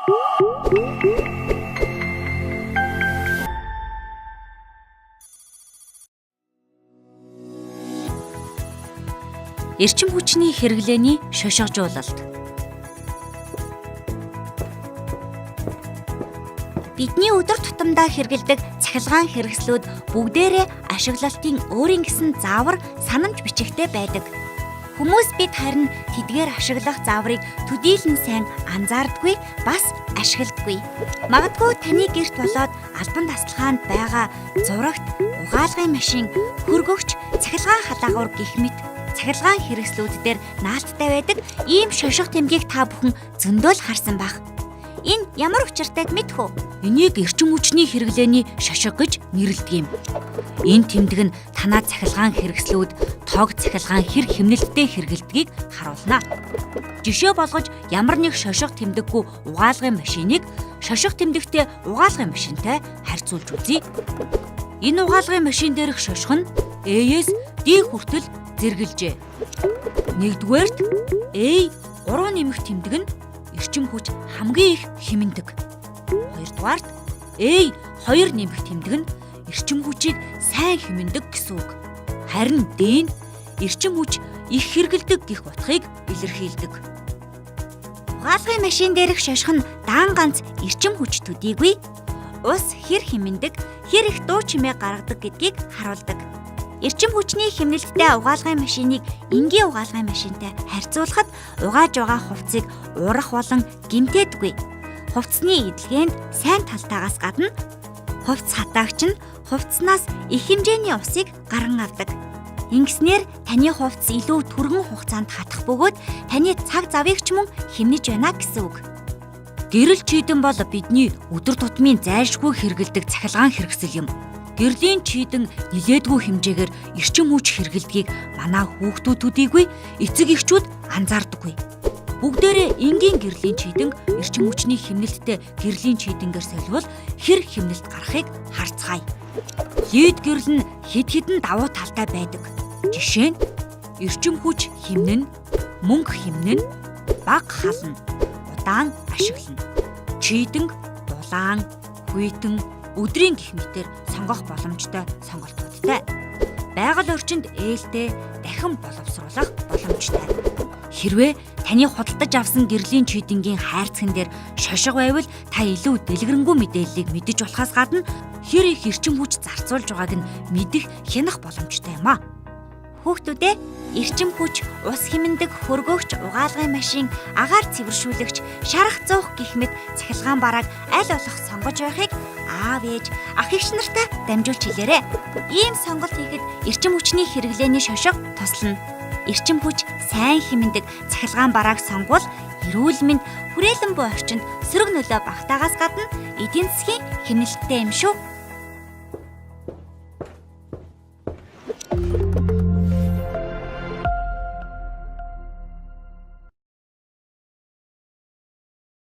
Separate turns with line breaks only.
Эрчим хүчний хэрэглээний шошгожуулалт. Бидний өдөр тутамдаа хэрэглэдэг цахилгаан хэрэгслүүд бүгдээрээ ашиглалтын өөрийн гэсэн заавар санамж бичигтэй байдаг. Хүмүүс бид харин тэдгээр ашиглах зааврыг төдийлөн сайн анзаардаггүй, бас ашигладаггүй. Магадгүй таны гэрт болоод албан тасалгаанд байгаа зурагт, угаалгын машин, хөргөгч, цахилгаан халаагуур гэх мэт цахилгаан хэрэгслүүд дээр наалттай байдаг ийм шошго тэмдгийг та бүхэн зөндөө л харсан байх. Энэ ямар учиртайг мэдэх үү? Энийг эрчим хүчний хэрэглээний шошго гэж нэрлэдэг юм. Энэ тэмдэг нь танаа цахилгаан хэрэгслүүд тог цахилгаан хэр хэмнэлттэй хэрэглэдгийг харуулна. Жишээ болгож ямар нэг шошго тэмдэггүй угаалгын машиныг шошго тэмдэгтэй угаалгын машинтай харьцуулж үзье. Энэ угаалгын машин дээрх шошго нь A-с D хүртэл зэрэгэлжээ. Нэгдүгээрт A 3 нэмэх тэмдэг нь эрчим хүч хамгийн их хэмнэдэг. Хоёрдугаарт A 2 нэмэх тэмдэг нь эрчим хүчийг сайн хэмнэдэг гэсэн үг. Харин D нь эрчим хүч их хэрэглэдэг гэх утгыг илэрхийлдэг. Угаалгын машин дээрх шошго нь даан ганц эрчим хүч төдийгүй ус хэр хэмнэдэг, хэр их дуу чимээ гаргадаг гэдгийг харуулдаг. Эрчим хүчний хэмнэлттэй угаалгын машиныг энгийн угаалгын машинтай харьцуулахад угааж байгаа хувцсыг уурах болон гэмтээдэггүй. Хувцсны эдлгээнд сайн талтаагаас гадна хувцс хатаагч нь хувцснаас их хэмжээний усыг гарган авдаг. Ингэснээр таны хувцс илүү түргэн хугацаанд хатах бөгөөд таны цаг завыг ч мөн хэмнэж байна гэсэн үг. Гэрэл чийдэн бол бидний өдөр тутмын зайлшгүй хэрэглэдэг цахилгаан хэрэгсэл юм. Гэрлийн чийдэн нилээдгүй хэмжээгээр эрчим хүч хэрэглэдгийг манай хүүхдүүд төдийгүй эцэг эхчүүд анзаардаггүй. Бүгдээрээ энгийн гэрлийн чийдэнг эрчим хүчний хэмнэлттэй гэрлийн чийдэнгээр соливол хэр хэмнэлт гарахыг харцгаая. Лид гэрэл нь хэд хэдэн давуу талтай байдаг. Жишээ нь эрчим хүч хэмнэн, мөнгө хэмнэн, бага хална, удаан ашиглана. Чийдэнг, дулаан, хүйтэн, өдрийн гэх мэтээр сонгох боломжтой сонголтуудтай. Байгаль орчинд ээлтэй дахин боловсруулах боломжтой. Хэрвээ таны худалдаж авсан гэрлийн чийдэнгийн хайрцаган дээр шошго байвал та илүү дэлгэрэнгүй мэдээллийг мэдэж болохоос гадна хэр их эрчим хүч зарцуулж байгааг нь мэдэх, хянах боломжтой юм а. Хүүхдүүдээ, эрчим хүч, ус хэмнэдэг, хөргөгч, угаалгын машин, агаар цэвэршүүлэгч, шарах зуух гэх мэт цахилгаан барааг аль болох сонгож байхыг аав ээж, ах эгч нартай дамжуулж хэлээрэй. Ийм сонголт хийхэд эрчим хүчний хэрэглээний шошго туслана. Эрчим хүч сайн хэмнэдэг цахилгаан барааг сонгвол эрүүл мэнд, хүрээлэн буй орчинд сөрөг нөлөө багтаагаас гадна эдийн засгийн хэмнэлттэй юм шүү.